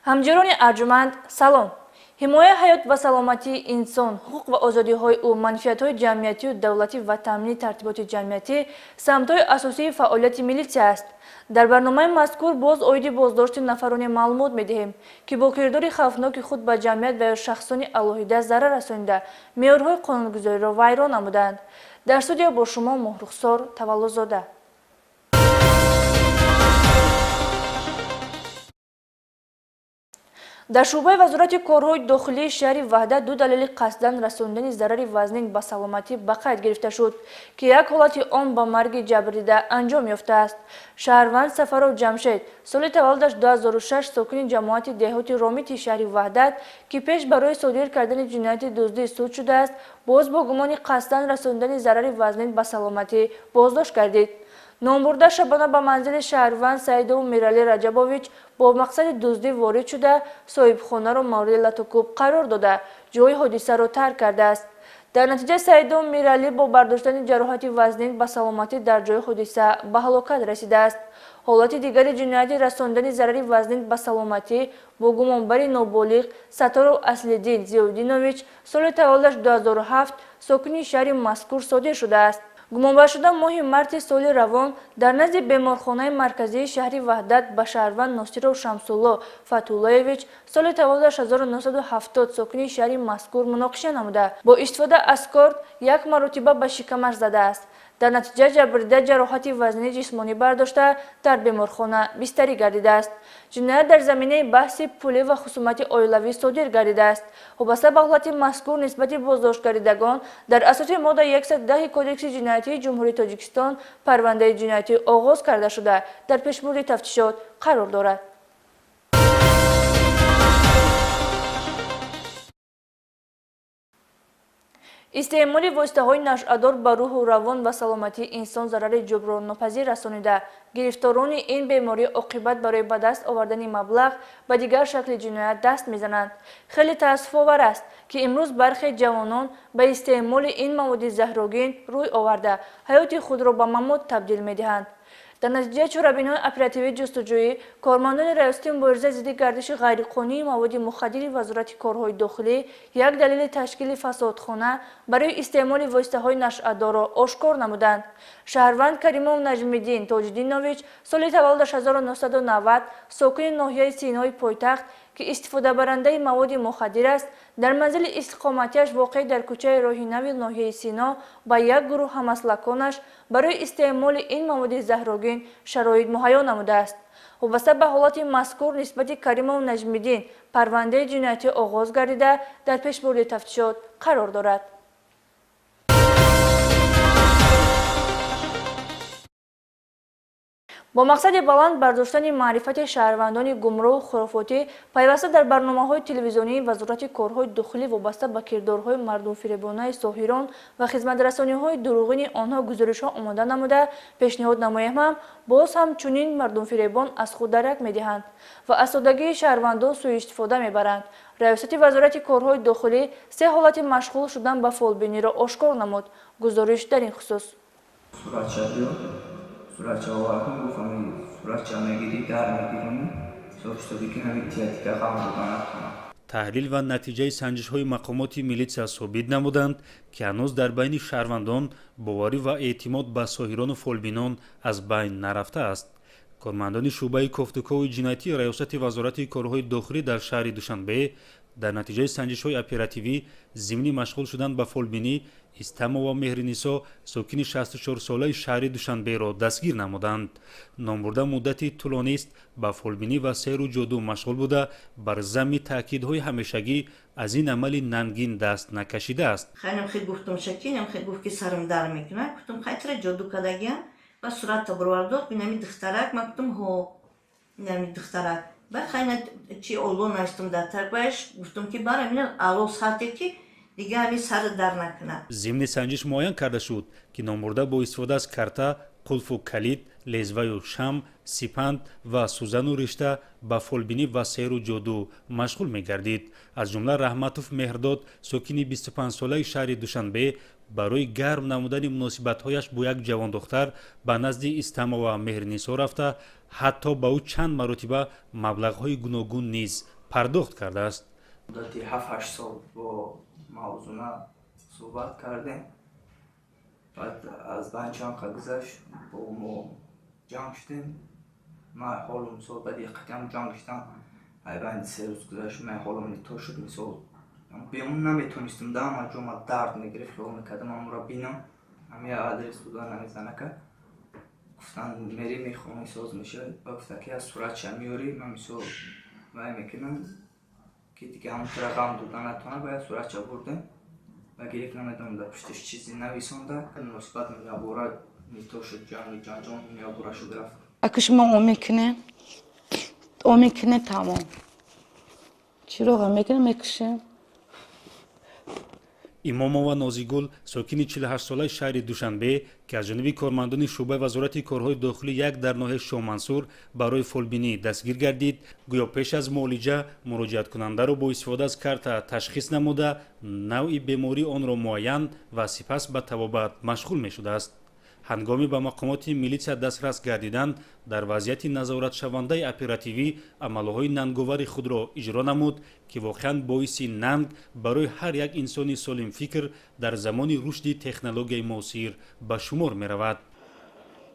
Ҳамҷирони арҷуманд, салом! Ҳимояи ҳаёт ва саломатии инсон, ҳуқуқ ва озодиҳои ӯ, манфиатҳои ҷамъиятию давлатӣ ва таъмини тартиботи ҷамъиятӣ самтҳои асосии фаъолияти милитсия аст. Дар барномаи мазкур боз оиди боздошти нафароне маълумот медиҳем, ки бо кирдори хавфноки худ ба ҷамъият ва ё шахсони алоҳида зарар расонида, меъёрҳои қонунгузориро вайрон намуданд. Дар студия бо шумо Моҳрухсор Таваллузода. Дар шӯъбаи Вазорати корҳои дохилии шаҳри Ваҳдат ду далели қасдан расондани зарари вазнин ба саломатӣ ба қайд гирифта шуд, ки як ҳолати он ба марги ҷабрдида анҷом ёфтааст. Шаҳрванд Сафаров Ҷамшед соли таваллудаш 2006 сокини ҷамоати деҳоти Ромити шаҳри Ваҳдат, ки пеш барои содир кардани ҷинояти дуздӣ суд шудааст, боз бо гумони қасдан расондани зарари вазнин ба саломатӣ боздошт гардид. Номбурда шабона ба манзили шаҳрванд Саидов Миралӣ Раҷабович бо мақсади дуздӣ ворид шуда, соҳибхонаро мавриди латукӯб қарор дода, ҷои ҳодисаро тарк кардааст. Дар натиҷа Саидов Миралӣ бо бардоштани ҷароҳати вазнин ба саломатӣ дар ҷои ҳодиса ба ҳалокат расидааст. Ҳолати дигари ҷинояти расондани зарари вазнин ба саломатӣ бо гумонбари ноболиғ Сатторов Аслиддин Зиёвиддинович соли таваллудаш 2007 сокини шаҳри мазкур содир шудааст. Гумонбаршуда моҳи марти соли равон дар назди беморхонаи марказии шаҳри Ваҳдат ба шаҳрванд Носиров Шамсулло Фатуллоевич соли таваллудаш 1970 сокини шаҳри мазкур муноқиша намуда, бо истифода аз корд як маротиба ба шикамаш задааст. Дар натиҷа ҷабрдида ҷароҳати вазнини ҷисмонӣ бардошта, дар беморхона бистарӣ гардидааст. Ҷиноят дар заминаи баҳси пулӣ ва хусумати оилавӣ содир гардидааст. Вобаста ба ҳолати мазкур нисбати боздоштгардидагон дар асоси моддаи 110 Кодекси ҷиноятии Ҷумҳурии Тоҷикистон парвандаи ҷиноятӣ оғоз карда шуда, дар пешбурди тафтишот қарор дорад. Истеъмоли воситаҳои нашъадор ба рӯҳу равон ва саломатии инсон зарари ҷуброннопазир расонида, гирифторони ин беморӣ оқибат барои ба даст овардани маблағ ба дигар шакли ҷиноят даст мезананд. Хеле таассуфовар аст, ки имрӯз бархе ҷавонон ба истеъмоли ин маводи заҳрогин рӯй оварда, ҳаёти худро ба мамот табдил медиҳанд. Дар натиҷаи чорабиниҳои оперативии ҷустуҷӯӣ кормандони Раёсати мубориза зидди гардиши ғайриқонунии маводи мухаддири Вазорати корҳои дохилӣ як далели ташкили фасодхона барои истеъмоли воситаҳои нашъадорро ошкор намуданд. Шаҳрванд Каримов Наҷмиддин Тоҷиддинович соли таваллудаш 1990 сокини ноҳияи Синои пойтахт, ки истифодабарандаи маводи мухаддир аст, дар манзили истиқоматиаш воқеъ дар кӯчаи роҳи нави ноҳияи Сино ба як гурӯҳ ҳамаслаконаш барои истеъмоли ин маводи заҳрогин шароит муҳайё намудааст. Вобаста ба ҳолати мазкур нисбати Каримов Наҷмиддин парвандаи ҷиноятӣ оғоз гардида, дар пешбурди тафтишот қарор дорад. Бо мақсади баланд бардоштани маърифати шаҳрвандони гумроҳу хурофотӣ пайваста дар барномаҳои телевизионии Вазорати корҳои дохилӣ вобаста ба кирдорҳои мардумфиребонаи соҳирон ва хизматрасониҳои дурӯғини онҳо гузоришҳо омода намуда пешниҳод намоем ҳам, боз ҳам чунин мардумфиребон аз худ дарак медиҳанд ва аз содагии шаҳрвандон сӯистифода мебаранд. Раёсати Вазорати корҳои дохилӣ се ҳолати машғул шудан ба фолбиниро ошкор намуд. Гузориш дар ин хусус. Суратча овардум, гуфтам суратча мегирӣ, дар мегирам, ҳисоб-китобӣ ки ҳамин тиятика ғам дода натавонам. Таҳлил ва натиҷаи санҷишҳои мақомоти милитсия собит намуданд, ки ҳанӯз дар байни шаҳрвандон боварӣ ва эътимод ба соҳирону фолбинон аз байн нарафтааст. Кормандони шӯъбаи кофтукови ҷиноятии Раёсати Вазорати корҳои дохилӣ дар шаҳри Душанбе дар натиҷаи санҷишҳои оперативӣ зимни машғул шудан ба фолбинӣ Истамова Меҳринисо сокини 64-солаи шаҳри Душанберо дастгир намуданд. Номбурда муддати тӯлонист ба фолбинӣ ва сеҳру ҷоду машғул буда, бар замми таъкидҳои ҳамешагӣ аз ин амали нангин даст накашидааст. Хайнам хел гуфтум шакинам хел гуфт ки сарам дар мекунад. Гуфтум хай тра ҷоду кардагиам ба сурата бировардод, инами духтарак. Ман гуфтум ҳо, инами духтарак. Ба хайна чи оло наистум дар тарбаяш, гуфтум ки барам ина ало сате ки дига ҳамин сар дар накунад. Зимни санҷиш муайян карда шуд, ки номбурда бо истифода аз карта Қулфу калид, лезваю шам, сипанд ва сӯзану ришта ба фолбинӣ ва сеҳру ҷоду машғул мегардид. Аз ҷумла Раҳматов Меҳрдод, сокини 25-солаи шаҳри Душанбе, барои гарм намудани муносибатҳояш бо як ҷавондухтар ба назди Истамова Меҳрнисо рафта, ҳатто ба ӯ чанд маротиба маблағҳои гуногун низ пардохт кардааст. Муддати 7-8 сол бо Мавзуна суҳбат кардем. Баъд аз байн чанд қа гузашт, бо мо ҷанг шудем. Ман ҳоло, мисол, баъди қатъиам ҷанг шудам, ай байни 3 рӯз гузашт, ман ҳолом нито шуд, мисол, бемон наметонистам, да ҳама ҷо ма дард мегирифт, хиёл мекардам амро бинам. Ҳамия адрес будан ҳами занака. Гуфтанд, мери мехонӣ, соз мешавад. Ба гуфта ки аз суратша меёрӣ, ман, мисол, вай мекунам, ки дига ҳамон тара ғам дода натавона. Бояд суратша бурдем ва гирифт, намедонам, дар пушташ чизе нависонда. Муносибат ябора нито шуд, ҷанги ҷанҷон ябора шуд, рафт. Ака, шумо о мекунем, о мекунем, тамом. Чироға мекунем, мекушем. Имомова Нозигул, сокини 48-солаи шаҳри Душанбе, ки аз ҷониби кормандони шӯъбаи Вазорати корҳои дохилӣ як дар ноҳияи Шоҳмансур барои фолбинӣ дастгир гардид, гӯё пеш аз муолиҷа муроҷиаткунандаро бо истифода аз карта ташхис намуда, навъи бемории онро муайян ва сипас ба табобат машғул мешудааст. Ҳангоми ба мақомоти милитсия дастрас гардидан, дар вазъияти назоратшавандаи оперативӣ амалҳои нанговари худро иҷро намуд, ки воқеан боиси нанг барои ҳар як инсони солимфикр дар замони рушди технологияи муосир ба шумор меравад.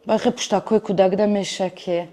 Бахе пуштакҳои кӯдакда меша, ки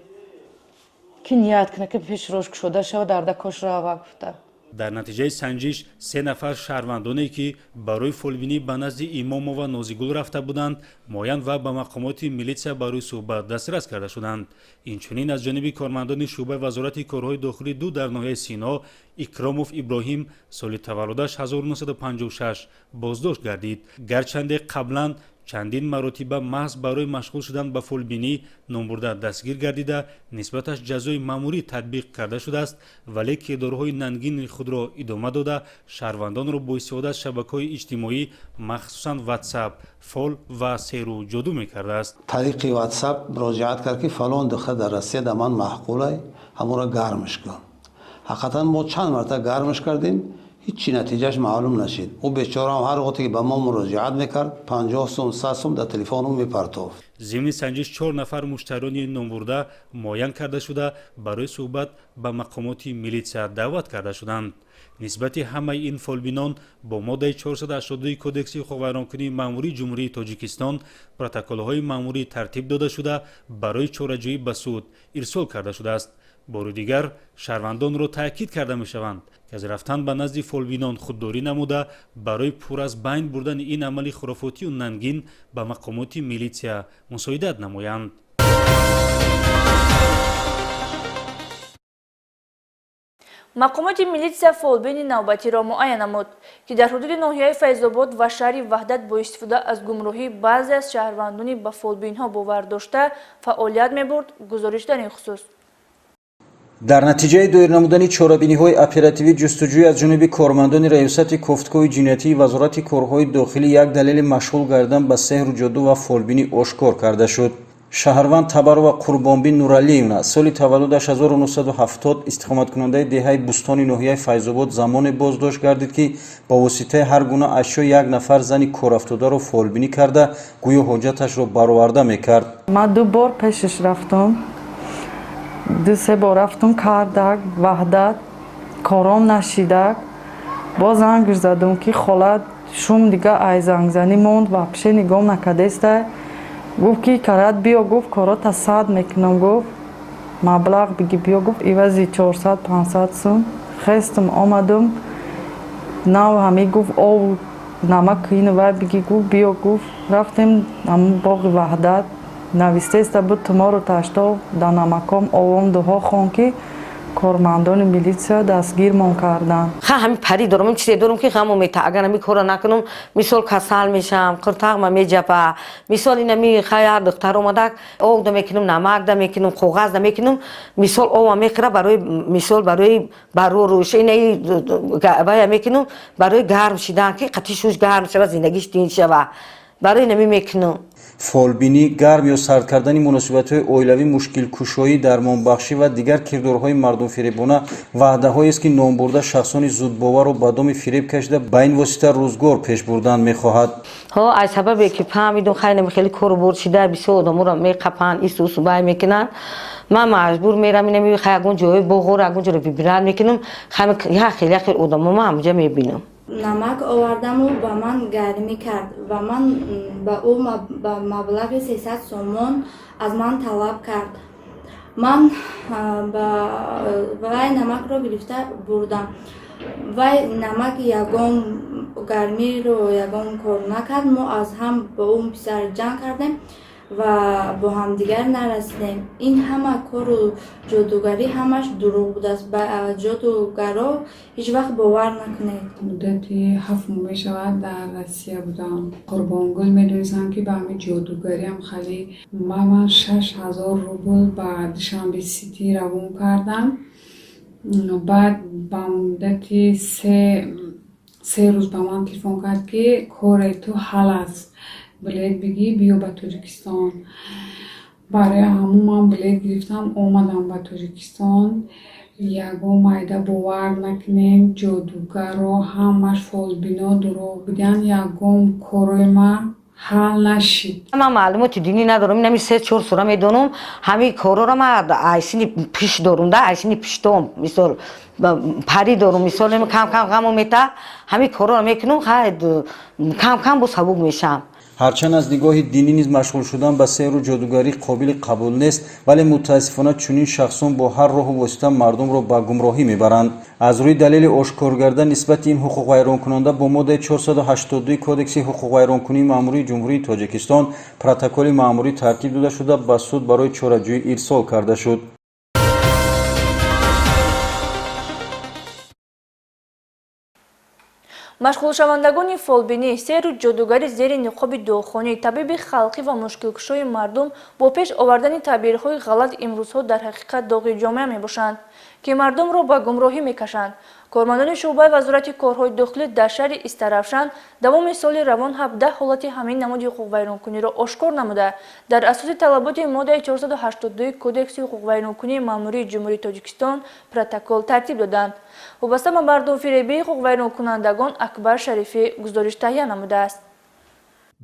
ният кунад, ки пеш рош кушода шава, дардакош рава гуфта. Дар натиҷаи санҷиш се нафар шаҳрвандоне, ки барои фолбинӣ ба назди Имомова Нозигул рафта буданд, муайян ва ба мақомоти милитсия барои суҳбат дастрас карда шуданд. Инчунин аз ҷониби кормандони шӯъбаи Вазорати корҳои дохилӣ ду дар ноҳияи Сино Икромов Иброҳим, соли таваллудаш 1956, боздошт гардид. Гарчанде қаблан чандин маротиба маҳз барои машғул шудан ба фолбинӣ номбурда дастгир гардида, нисбаташ ҷазои маъмурӣ татбиқ карда шудааст, вале кирдорҳои нангини худро идома дода, шаҳрвандонро бо истифода аз шабакаҳои иҷтимоӣ, махсусан Ватсап, фол ва сеҳру ҷоду мекардааст. Тариқи Ватсап муроҷиат кард, ки фалон духтар дар Россия да ман маъқулай, ҳамонро гармш кун. Ҳақиқатан мо чанд марта гармш кардем, ҳичи натиҷааш маълум нашид. Ӯ бечораам ҳар вақте ки ба мо муроҷиат мекард, 50 сум, 100 сум дар телефону мепартофт. Зимни санҷиш чор нафар муштариёни номбурда муайян карда шуда, барои суҳбат ба мақомоти милитсия даъват карда шуданд. Нисбати ҳамаи ин фолбинон бо моддаи 482 Кодекси ҳуқуқвайронкунии маъмурии Ҷумҳурии Тоҷикистон протоколҳои маъмурӣ тартиб дода шуда, барои чораҷӯӣ ба суд ирсол карда шудааст. Бори дигар шаҳрвандонро таъкид карда мешаванд, ки аз рафтан ба назди фолбинон худдорӣ намуда, барои пур аз байн бурдани ин амали хурофотию нангин ба мақомоти милитсия мусоидат намоянд. Мақомоти милитсия фолбини навбатиро муайян намуд, ки дар ҳудуди ноҳияи Файзобод ва шаҳри Ваҳдат бо истифода аз гумроҳии баъзе аз шаҳрвандони ба фолбинҳо бовар дошта фаъолият мебурд. Гузориш дар ин хусус. Дар натиҷаи доир намудани чорабиниҳои оперативӣ ҷустуҷӯй аз ҷониби кормандони Раёсати кофткоҳи ҷиноятии Вазорати корҳои дохилӣ як далели машғул гардан ба сеҳру ҷоду ва фолбинӣ ошкор карда шуд. Шаҳрванд Табарова Қурбонбин Нуралиевна, соли таваллудаш 1970, истиқоматкунандаи деҳаи Бустони ноҳияи Файзобод, замоне боздошт гардид, ки ба воситаи ҳар гуна ашё як нафар зани корафтодаро фолбинӣ карда, гӯё ҳоҷаташро бароварда мекард. Ман ду бор пешаш рафтам, ду-се бор рафтум, кардак Ваҳдат, кором нашидак. Боз зангш задум, ки хола, шум дига ай зангзанӣ монд, вообще нигоҳ накардестай. Гуфт, ки карат биё, гуфт, корота сад мекунам, гуфт, маблағ биги биё, гуфт, ивази 400-500 сум. Хестум, омадум, нав ҳами гуфт, ов намак ину вай биги, гуфт, биё, гуфт. Рафтем ҳамун боғи Ваҳдат, навистеста буд, тумору таштов да намаком овом дуҳо хон, ки кормандони милитсия дастгирмон карданд. Ха, ҳами пари дорам, ин чизе дорам, ки ғамо мета. Агар ҳами корро накунам, мисол, касал мешам, қуртағма меҷапа. Мисол, инами хай духтар омадак, ов да мекунам, намак да мекунам, коғаз да мекунам, мисол, ова мехӯра, барои мисол, барои бароруш инаи вая мекунам, барои гарм шидан, ки қатишуш гарм шава, зиндагиш дин шава, барои инами мекунам. Фолбинӣ, гарм ё сард кардани муносибатҳои оилавӣ, мушкилкушоӣ, дармонбахшӣ ва дигар кирдорҳои мардумфиребона ваъдаҳоест, ки номбурда шахсони зудбоварро ба доми фиреб кашида, ба ин восита рӯзгор пеш бурдан мехоҳад. Ҳо, аз сабабе ки фаҳмидум, хайна хеле кору бор шида, бисёр одаморо меқапанд, исту субай мекунанд. Ман маҷбур мерам, инами хай ягон ҷои боғоро, ягон ҷоро бибират мекунам, хай як хел як хел одамо ман ҳамҷа мебинам. Намак овардаму ба ман гармӣ кард ва ман ба ӯ ба маблағи 300 сомон аз ман талаб кард. Ман ба вай намакро гирифта бурдам. Вай намак ягон гармиро ягон кор накард. Мо аз ҳам бо ӯ писар ҷанг кардем ва бо ҳамдигар нарасидем. Ин ҳама кору ҷодугарӣ ҳамаш дурӯғ будааст. Ба ҷодугаро ҳеҷ вақт бовар накунед. Муддати 7 моҳ мешавад дар Россия будам. Қурбонгул медонистам, ки ба ҳамин ҷодугариам хеле. Ман 6000 рубл ба Душанбе Сити равон кардам. Баъд ба муддати се рӯз ба ман телефон кард, ки кори ту ҳал аст, билет бигир, биё ба Тоҷикистон. Барои ҳамун ман билет гирифтам, омадам ба Тоҷикистон. Ягон майда бовар накунем, ҷодугаро ҳамаш фолбино дурӯғ буданд, ягон корои ман ҳал нашид. Ман маълумоти динӣ надорам, инами 3-4 сура медонам. Ҳамин корора ман айсини пиш дорум да, айсини пиштом, мисол парӣ дорум, мисол кам кам ғаму мета, ҳамин корора мекунам, хай кам кам бо сабук мешавам. Ҳарчанд аз нигоҳи динӣ низ машғул шудан ба сеҳру ҷодугарӣ қобили қабул нест, вале мутаассифона чунин шахсон бо ҳар роҳу восита мардумро ба гумроҳӣ мебаранд. Аз рӯи далели ошкоргарда нисбати ин ҳуқуқвайронкунанда бо моддаи 482 Кодекси ҳуқуқвайронкунии маъмурии Ҷумҳурии Тоҷикистон протоколи маъмурӣ тартиб дода шуда, ба суд барои чораҷӯӣ ирсол карда шуд. Машғулшавандагони фолбинӣ, сеҳру ҷодугарӣ зери ниқоби дуохонӣ, табиби халқӣ ва мушкилкушои мардум бо пеш овардани таъбирҳои ғалат имрӯзҳо дар ҳақиқат доғи ҷомеа мебошанд, ки мардумро ба гумроҳӣ мекашанд. Кормандони шӯъбаи Вазорати корҳои дохилӣ дар шаҳри Истаравшан давоми соли равон 17 ҳолати ҳамин намуди ҳуқуқвайронкуниро ошкор намуда, дар асоси талаботи моддаи 482 Кодекси ҳуқуқвайронкунии маъмурии Ҷумҳурии Тоҷикистон протокол тартиб доданд. Вобаста ба мардумфиребии ҳуқуқвайронкунандагон Акбар Шарифӣ гузориш таҳия намудааст.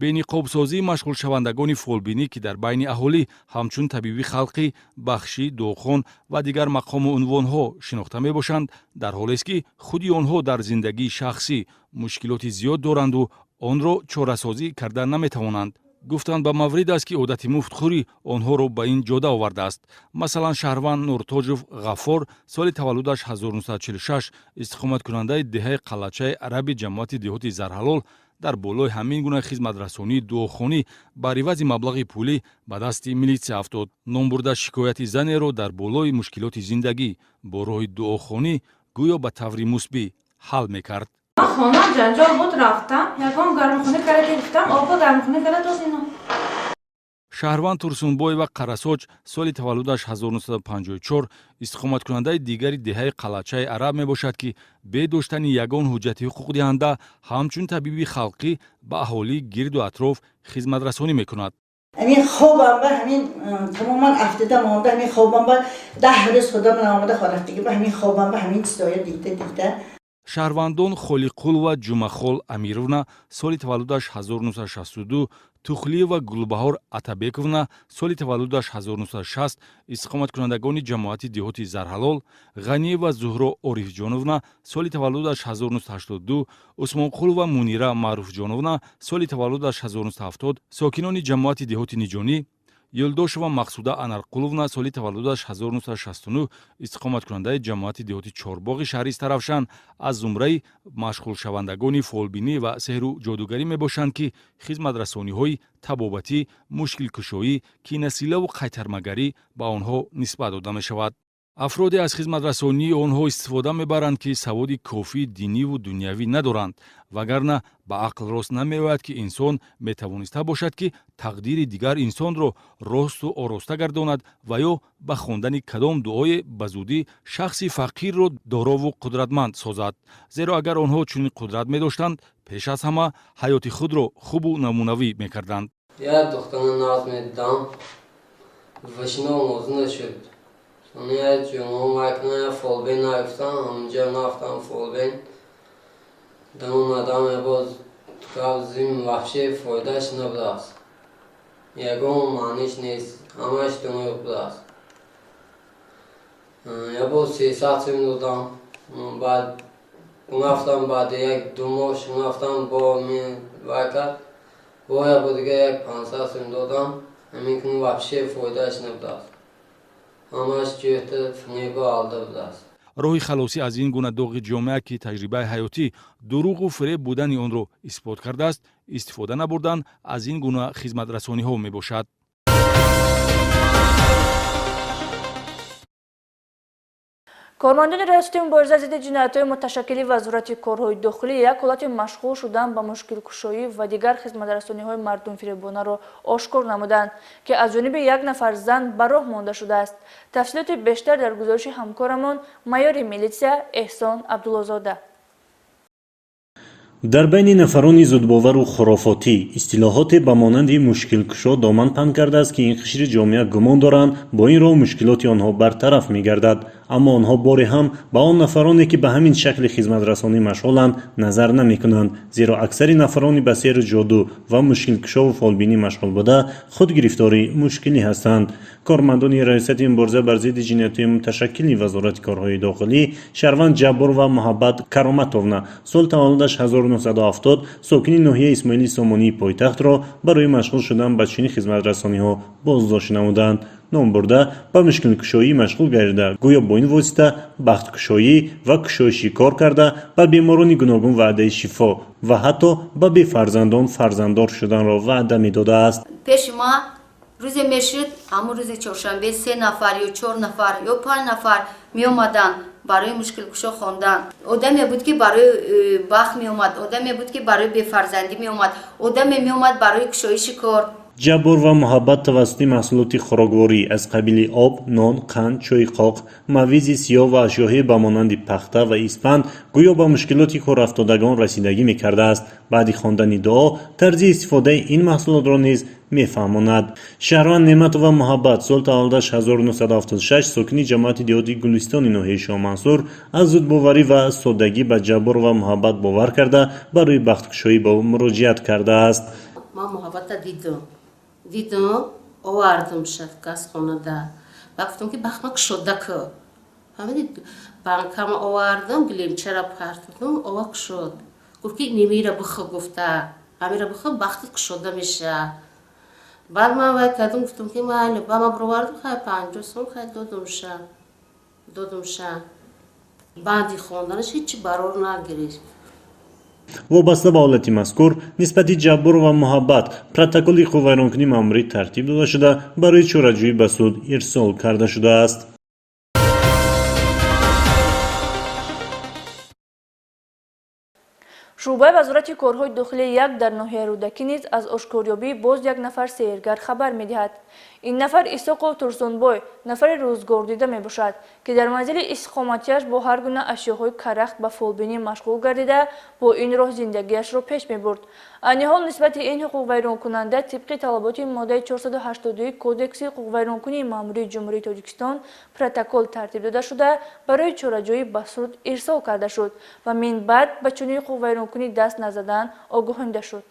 Бениқобсозии машғулшавандагони фолбинӣ, ки дар байни аҳолӣ ҳамчун табиби халқӣ, бахшӣ, дуохон ва дигар мақому унвонҳо шинохта мебошанд, дар ҳолест, ки худи онҳо дар зиндагии шахсӣ мушкилоти зиёд доранду онро чорасозӣ карда наметавонанд. Гуфтанд, ба маврид аст, ки одати муфтхӯрӣ онҳоро ба ин ҷода овардааст. Масалан, шаҳрванд Нуртоҷов Ғаффор, соли таваллудаш 1946, истиқоматкунандаи деҳаи Қалачаи Араби ҷамоати деҳоти Зарҳалол, дар болои ҳамин гуна хизматрасонии дуохонӣ бар ивази маблағи пулӣ ба дасти милитсия афтод. Номбурда шикояти занеро дар болои мушкилоти зиндагӣ бо роҳи дуохонӣ гӯё ба таври мусбӣ ҳал мекард. Хонам ҷанҷол буд, рафтам, ягон гармхона карда гирифтам, обо гармхона карда дод ино. Шаҳрванд Турсунбоева Қарасоч, соли таваллудаш 1954, истиқоматкунандаи дигари деҳаи Қалачаи Араб мебошад, ки бе доштани ягон ҳуҷҷати ҳуқуқдиҳанда ҳамчун табиби халқӣ ба аҳолии гирду атроф хизматрасонӣ мекунад. Ҳамин хобам ба ҳамин тамоман афтида монда, ҳамин хобам ба 10 рӯз худам наомада хорафтагӣ ба ҳамин хобам ба ҳамин чизоя дида дида. Шаҳрвандон Холиқулова Ҷумахол Амировна, соли таваллудаш 1962, Тухлиева Гулбаҳор Атабековна, соли таваллудаш 1960, истиқоматкунандагони ҷамоати деҳоти Зарҳалол, Ғаниева Зуҳро Орифҷоновна, соли таваллудаш 1982, Усмонқулова Мунира Маъруфҷоновна, соли таваллудаш 1970, сокинони ҷамоати деҳоти Ниҷонӣ, Юлдошева Мақсуда Анарқуловна, соли таваллудаш 1969, истиқоматкунандаи ҷамоати деҳоти Чорбоғи шаҳри Истаравшан, аз зумраи машғулшавандагони фолбинӣ ва сеҳру ҷодугарӣ мебошанд, ки хизматрасониҳои табобатӣ, мушкилкушоӣ, кинасилаву қайтармагарӣ ба онҳо нисбат дода мешавад. Афроде аз хизматрасонии онҳо истифода мебаранд, ки саводи кофии диниву дунявӣ надоранд, вагарна ба ақл рост намеояд, ки инсон метавониста бошад, ки тақдири дигар инсонро росту ороста гардонад ва ё ба хондани кадом дуое ба зудӣ шахси фақирро дорову қудратманд созад. Зеро агар онҳо чунин қудрат медоштанд, пеш аз ҳама ҳаёти худро хубу намунавӣ мекарданд. Як духтана нағз медидам, вашино мозу нашуд. Сони як ҷумъа майкна як фолбин нагуфтам, ҳамунҷа нафтам фолбин. Дам омадам, боз гап зим вообще фоидааш набудааст. Ягон маъниш нест, ҳамааш дурӯғ будааст. Я боз 300 сум додам, баъд нафтам, баъди 1-2 моҳ нафтам, бо вай кард. Бо як бо дига як 500 сум додам, ҳамин кун вообще фоидааш набудааст. Ҳамааш ҷӯҳта фиребу алда будааст. Роҳи халосӣ аз ин гуна доғи ҷомеа, ки таҷрибаи ҳаётӣ дурӯғу фиреб будани онро исбот кардааст, истифода набурдан аз ин гуна хизматрасониҳо мебошад. Кормандони Раёсати мубориза зидди ҷиноятҳои муташаккили Вазорати корҳои дохилӣ як ҳолати машғул шудан ба мушкилкушоӣ ва дигар хизматрасониҳои мардумфиребонаро ошкор намуданд, ки аз ҷониби як нафар зан ба роҳ монда шудааст. Тафсилоти бештар дар гузориши ҳамкорамон майори милитсия Эҳсон Абдуллозода. Дар байни нафарони зудбовару хурофотӣ истилоҳоте ба монанди мушкилкушо доман паҳн кардааст, ки ин қишри ҷомеа гумон доранд, бо ин роҳ мушкилоти онҳо бартараф мегардад. Аммо онҳо боре ҳам ба он нафароне, ки ба ҳамин шакли хизматрасонӣ машғуланд, назар намекунанд, зеро аксари нафарони ба сеҳру ҷоду ва мушкилкушову фолбинӣ машғул буда худ гирифтори мушкилӣ ҳастанд. Кормандони Раёсати мубориза бар зидди ҷиноятҳои муташаккили Вазорати корҳои дохилӣ шаҳрванд Ҷабборова Муҳаббат Кароматовна, сол таваллудаш 1970, сокини ноҳияи Исмоили Сомонии пойтахтро барои машғул шудан ба чунин хизматрасониҳо боздошт намуданд. Номбурда ба мушкилкушоӣ машғул гардида, гӯё бо ин восита бахткушоӣ ва кушоиши кор карда, ба беморони гуногун ваъдаи шифо ва ҳатто ба бефарзандон фарзанддор шуданро ваъда медодааст. Пеши ма рӯзе мешуд, ҳамун рӯзи чоршанбе 3 нафар ё 4 нафар ё 5 нафар меомаданд барои мушкилкушо хондан. Одаме буд, ки барои бахт меомад, одаме буд, ки барои бефарзандӣ меомад, одаме меомад барои кушоиши кор. Ҷаббор ва Муҳаббат тавассути маҳсулоти хӯрокворӣ аз қабили об, нон, қанд, чойи қоқ, мавизи сиёҳ ва ашёҳе ба монанди пахта ва испанд гӯё ба мушкилоти корафтодагон расидагӣ мекардааст. Баъди хондани дуо тарзи истифодаи ин маҳсулотро низ мефаҳмонад. Шаҳрванд Неъматова Муҳаббат, сол таваллудаш 1976, сокини ҷамоати деҳоти Гулистони ноҳияи Шоҳмансур, аз зудбоварӣ ва соддагӣ ба Ҷабборова Муҳаббат бовар карда, барои бахткушоӣ ба ӯ муроҷиат кардааст. Ман Муҳаббатро дидам, овардам шад газхонада. Ба гуфтам, ки бахтма кушода ку. Фаҳмидед, банкама овардам, гилемчара партодам, ова кушод. Гуфт, ки немира бихӯ, гуфта. Ҳамира бихӯ, бахтат кушода меша. Баъд ман вай кардам, гуфтам, ки майли, ба ман бировардам, хай 50 сом, хай додумша. Баъди хонданаш ҳеҷ барор нагирифт. Вобаста ба ҳолати мазкур нисбати Ҷабборова Муҳаббат протоколи ҳуқуқвайронкунии маъмурӣ тартиб дода шуда, барои чораҷӯӣ ба суд ирсол карда шудааст. Шӯъбаи Вазорати корҳои дохилӣ як дар ноҳияи Рӯдакӣ низ аз ошкорёбии боз як нафар сеҳргар хабар медиҳад. Ин нафар Исоқов Турсунбой, нафари рӯзгордида мебошад, ки дар манзили истиқоматиаш бо ҳар гуна ашёҳои карахт ба фолбинӣ машғул гардида, бо ин роҳ зиндагиашро пеш мебурд. Айни ҳол нисбати ин ҳуқуқвайронкунанда тибқи талаботи моддаи 482 Кодекси ҳуқуқвайронкунии маъмурии Ҷумҳурии Тоҷикистон протокол тартиб дода шуда, барои чораҷӯӣ ба суд ирсол карда шуд ва минбаъд ба чунин ҳуқуқвайронкунӣ даст назадан огоҳонида шуд.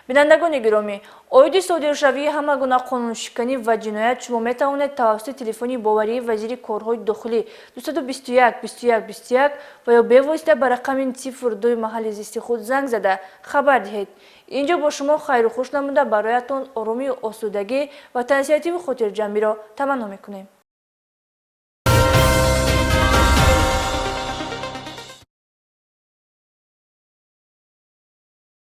Бинандагони гиромӣ, оиди содиршавии ҳама гуна қонуншиканӣ ва ҷиноят шумо метавонед тавассути телефони боварии вазири корҳои дохилӣ 221 21 21 ва ё бевосита ба рақами 02 маҳалли зисти худ занг зада хабар диҳед. Инҷо бо шумо хайру хуш намуда бароятон оромию осудагӣ ва тансиҳативу хотирҷамъиро таманно мекунем.